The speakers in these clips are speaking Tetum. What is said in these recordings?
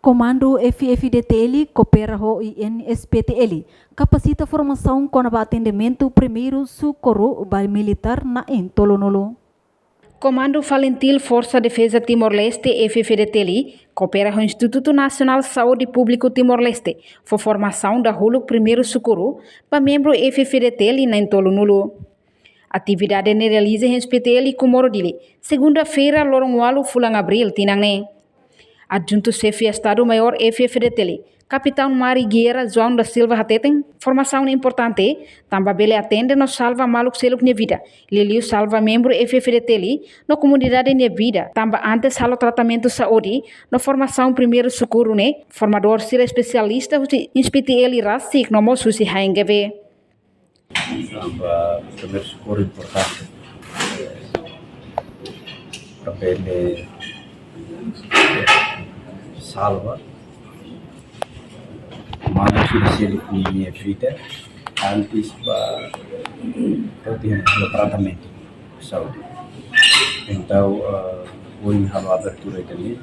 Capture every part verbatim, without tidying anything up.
Komandu F-FDTL koopera ho I N S P T L, kapasita formasaun kona-ba atendimentu primeiru sokorru ba militár na'in tolunulu. Komandu Falintil Forsa Defeza Timor-Leste, F-FDTL, koopera ho Institutu Nasionál Saúde Públiku Timor-Leste, fó formasaun dahuluk primeiru sokorru ba membru F-FDTL na'in tolunulu. Atividade ne'e realiza iha S P T L Comoro Dili, segunda-feira, loron ualu fulan Abríl, tinan ne'e. Adjuntu Xefe Estadu Maiór F-FDTL, Kapitaun Mar e Guerra João da Silva hateten, formasaun importante, tanba bele atende no salva maluk seluk nia vida, liuliu salva membru F-FDTL no komunidade nia vida, tanba antes halo tratamentu saúde no formasaun primeiru sokorru ne'e, formadór sira espesialista husi S P T L rasik no mós husi H N G V. Tanba primeiru sokorru importante para bele salva maluk sira seluk nia vida antes ba to'o iha tratamentu saúde. Entaun, eh, ohin halo abertura ida-ne'e,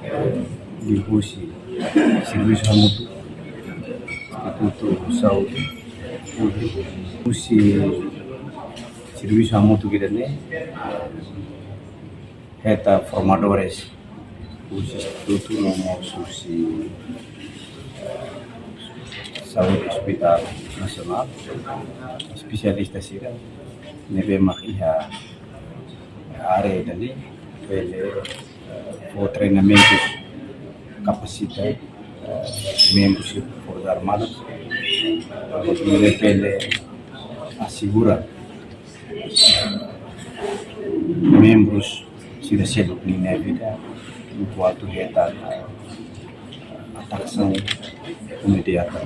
eh, liuhusi servisu hamutuk, Institutu Saúde Públiku, husi servisu hamutuk ida-ne'e, hetan formadores husi Institutu no mós husi, eh, Saúde Hospital Nasionál, espesialista sira ne'ebé mak iha área ida-ne'e, bele, eh, fó treinamentu, kapasita, eh, membru sira Forsas Armadas, atu bele asegura membru sira seluk nia vida, enkuantu hetan ataque imediata,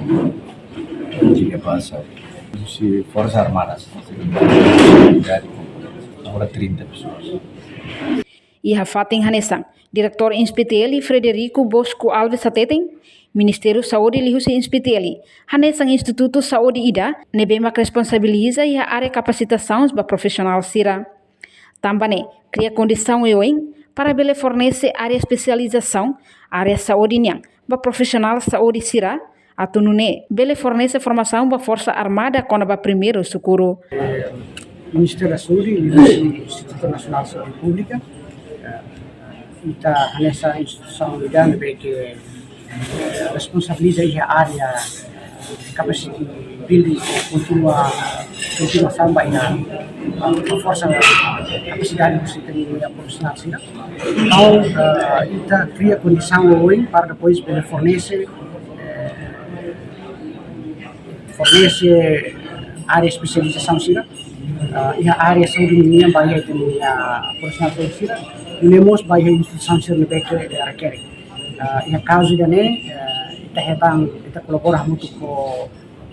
diga pasa, husi Forsas Armadas, dari agora trinta pessoas. Iha fatin hanesan, Diretór S P T L Frederico Bosco Alves hateten, Ministériu Saúde liuhusi S P T L, hanesan institutu saúde ida, ne'ebé mak responsabiliza iha área kapasitasaun ba profisionál sira. Tanba ne'e, kria kondisaun oioin para bele fornese área espesializasaun, área saúde nian, ba profisionál saúde sira, atu nune'e bele fornese formasaun ba Forsa Armada kona-ba primeiru sokorru. Ministériu da Saúde, Institutu Nasionál Saúde Públika, eh, ita hanesan instituisaun ida ne'ebé ke, eh, responsabiliza iha área capacity building, kontinua, kontinuasaun ba iha, eh, forsa kapasidade husi ita-nia profisionál sira. Entaun, eh, ita kria kondisaun oioin para depois bele fornese, eh, fornese área espesializasaun sira, eh, iha área saúde nian ba iha ita-nia profisionál saúde sira, no mós ba iha instituisaun sira ne'ebé ke rekere. Eh, iha kazu ida-ne'e, eh, ita hetan, ita kolabora hamutuk ho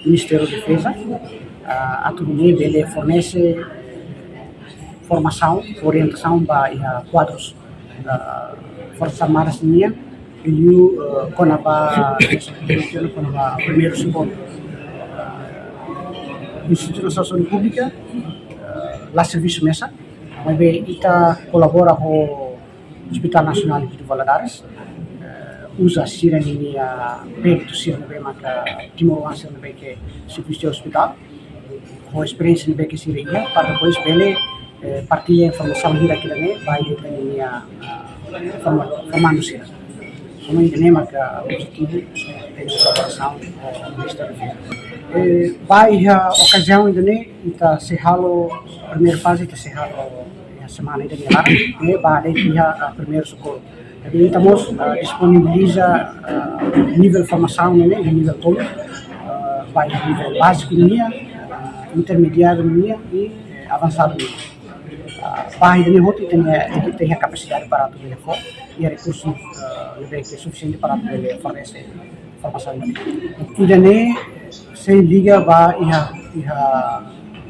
Ministériu Defeza, eh, atu nune'e bele fornese formasaun, orientasaun ba iha kuadrus, eh, Forsas Armadas nian, liuliu, eh, kona-ba, kona-ba primeiru sokorru. Eh, Institutu Nasionál Saúde Públika, eh, la servisu mesak, maibé ita kolabora ho Hospital Nasionál Guido Valadares, eh, uza sira-nia peritu sira ne'ebé maka timoroan sira ne'ebé ke servisu iha hospital, ho esperiénsia ne'ebé ke sira iha, para depois bele, eh, partilla informasaun hirak-hirak ne'e ba iha ita-nia, ah, forma-, formandu sira. Semua ida-ne'e maka objetivu, eh, kolaborasaun ho Ministériu. Eh, ba iha okaziaun ida-ne'e, ita sei halo, primeira faze ita sei halo iha semana ida-ne'e laran, ne'e ba de'it iha, ah, primeiru sokorru. Jadi ita mós, ah, disponibiliza, ah, nivel formasaun ne'e, iha nivel tolu, ah, ba iha nivel báziku nian, ah, intermediáriu nian, i, eh, avansadu nian. Ah, ba iha ne'e hotu ita-nia, ita iha kapasidade para atu bele fó, iha rekursu, ah, ne'ebé ke sufisiente para atu bele fornese formasaun ne'e. Ida-ne'e sei liga ba iha, iha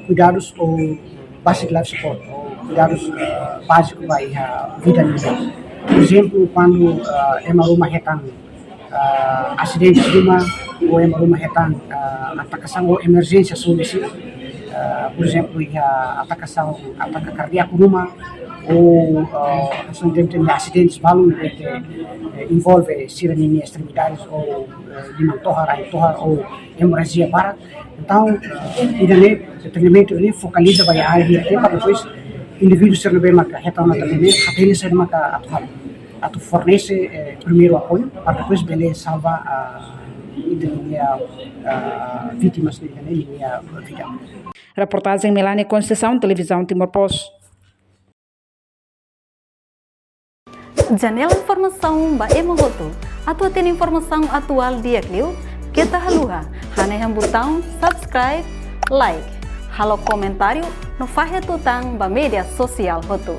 kuidadus ou basic life support, ou kuidadus, eh, báziku ba iha vida nian. Por ezemplu, kuandu, eh, ema ruma hetan, eh, asidente ruma, ou ema ruma hetan, eh, atakasaun ou emerjénsia saúde sira, eh, por ezemplu, iha atakasaun, atake kardíaku ruma, ou, ah, hanesan temi asidentes balun ne'ebé ke, eh, envolve sira-nia estrimidades ou, eh, liman tohar, ain tohar ou emorrajia barak. Entaun, eh, ida-ne'e, treinamentu ne'e fokaliza ba área hirak, para depois indivíduu sira ne'ebé maka hetan ona treinamentu, hatene saida maka atu halo, atu fornese, eh, primeiru apoiu, para depois bele salva, ah, ita-nia, ah, vítimas ida-ne'e nia vida. Reportajen Melania Conceição, Televizaun Timor Post. Janela informasaun ba ema hotu. Atu hatene informasaun atuál di'ak liu, keta haluha hanehan butaun subscribe, like, halo komentáriu no fahe tutan ba média sosiál hotu.